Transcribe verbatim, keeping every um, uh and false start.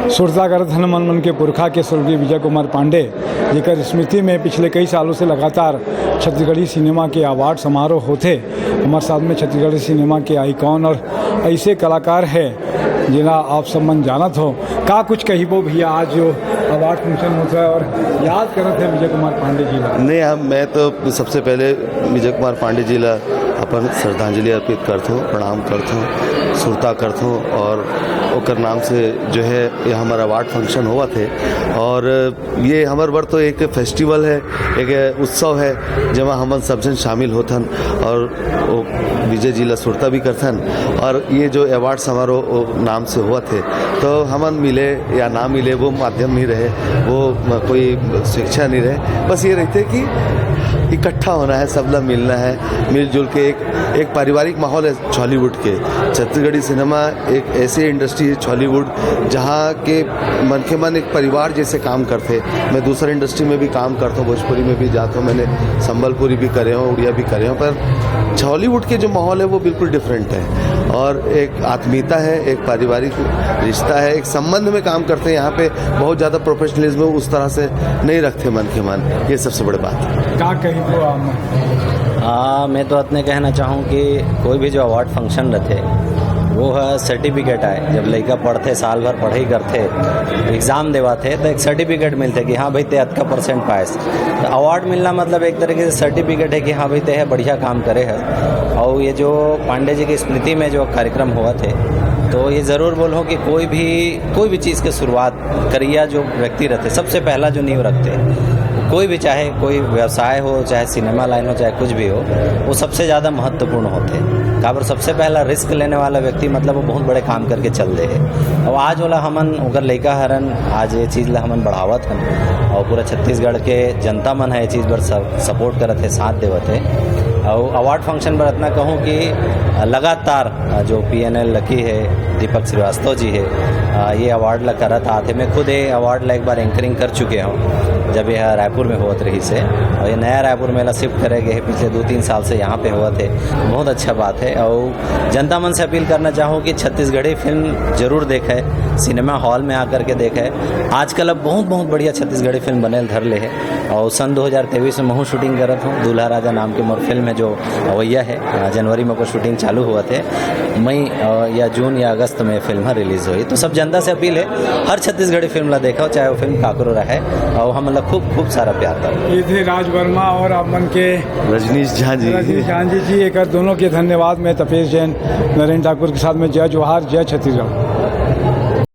सुरता करत हन हमन मन के पुरखा के स्वर्गीय विजय कुमार पांडे, जेकर स्मृति में पिछले कई सालों से लगातार छत्तीसगढ़ी सिनेमा के अवार्ड समारोह होथे। हमारे साथ में छत्तीसगढ़ी सिनेमा के आइकॉन और ऐसे कलाकार है, जिन्हें आप सब मन जानत हो। का कुछ कहिबो भैया, आज जो अवार्ड फंक्शन होता है और याद करत है विजय कुमार पांडे जी ला? नहीं, हम मैं तो सबसे पहले विजय कुमार पांडे जी ला अपन श्रद्धांजलि अर्पित करथों, प्रणाम करथों, सुरता करथों और ओकर नाम से जो है ये हमारा अवार्ड फंक्शन होवत है। और ये हमर बर तो एक फेस्टिवल है, एक उत्सव है, जेमा हमन सब झन शामिल होथन और वो विजय जी ला सुरता भी करथन। और ये जो अवार्ड समारोह वो नाम से होवत है, तो हमन मिले या ना मिले, वो माध्यम नहीं रहे, वो म- कोई शिक्षा नहीं रहे। बस ये रहते कि इकट्ठा होना है, सबला मिलना है, मिलजुल के एक एक पारिवारिक माहौल है छॉलीवुड के। छत्तीसगढ़ी सिनेमा एक ऐसी इंडस्ट्री है छॉलीवुड, जहाँ के मनखे मन एक परिवार जैसे काम करते। मैं दूसरा इंडस्ट्री में भी काम करता हूँ, भोजपुरी में भी जाता हूँ, मैंने संबलपुरी भी करे हूँ, उड़िया भी करे हूँ, पर छॉलीवुड के जो माहौल है वो बिल्कुल डिफरेंट है। और एक आत्मीयता है, एक पारिवारिक रिश्ता है, एक संबंध में काम करते हैं। यहाँ पे बहुत ज़्यादा प्रोफेशनलिज्म उस तरह से नहीं रखते मनखे मन। ये सबसे बड़े बात है। का कहिबो आप मन? हाँ, मैं तो इतने कहना चाहूँ कि कोई भी जो अवार्ड फंक्शन रहते, वो है सर्टिफिकेट आए। जब लड़का पढ़ते, साल भर पढ़ाई करते, एग्जाम देवाते, तो एक सर्टिफिकेट मिलते कि हाँ भाई, ते अतका परसेंट पाएस। तो अवार्ड मिलना मतलब एक तरीके से सर्टिफिकेट है कि हाँ भाई, ते है बढ़िया काम करे है। और ये जो पांडे जी की स्मृति में जो कार्यक्रम हुआ थे, तो ये ज़रूर बोलो कि कोई भी कोई भी चीज़ की शुरुआत करिया जो व्यक्ति रहते, सबसे पहला जो नींव रखते, कोई भी, चाहे कोई व्यवसाय हो, चाहे सिनेमा लाइन हो, चाहे कुछ भी हो, वो सबसे ज़्यादा महत्वपूर्ण होते। काबर सबसे पहला रिस्क लेने वाला व्यक्ति, मतलब, वो बहुत बड़े काम करके चल दे है। और आज वाला हमन ओकर लइका हरन, आज ये चीज़ ला हमन बढ़ावत हन और पूरा छत्तीसगढ़ के जनता मन है ये चीज़ बर सपोर्ट करत है, साथ देवत है। और अवार्ड फंक्शन बर इतना कहूँ कि लगातार जो पी एन एल लकी है, दीपक श्रीवास्तव जी है, ये अवार्ड ला करत आते। मैं खुद ये अवार्ड ला एक बार एंकरिंग कर चुके हूँ, जब यह रायपुर में होत रही से, और ये नया रायपुर में ला शिफ्ट करे गए हैं, पिछले दो तीन साल से यहाँ पे होत है। बहुत अच्छा बात है। और जनता मन से अपील करना चाहूँ कि छत्तीसगढ़ी फिल्म जरूर देखे, सिनेमा हॉल में आकर के देखे। आजकल अब बहुत बहुत बढ़िया छत्तीसगढ़ी फिल्म बने धर ले है। और सन दो हज़ार तेईस में महू शूटिंग करत हूँ, दूल्हा राजा नाम के मोर फिल्म है जो अवैया है। जनवरी में को शूटिंग चालू हुआ थे, मई या जून या अगस्त में फिल्म रिलीज हुई। तो सब जनता से अपील है, हर छत्तीसगढ़ी फिल्म ला देखो, चाहे वो फिल्म काकरो रहे, और हम लोग खूब खूब सारा प्यार करो। ये थे राज वर्मा और आप मन के रजनीश झा जी। रजनीश झा जी जी, एक दोनों के धन्यवाद। मैं तपेश जैन, नरेंद्र ठाकुर के साथ में जय जोहार, जय छत्तीसगढ़।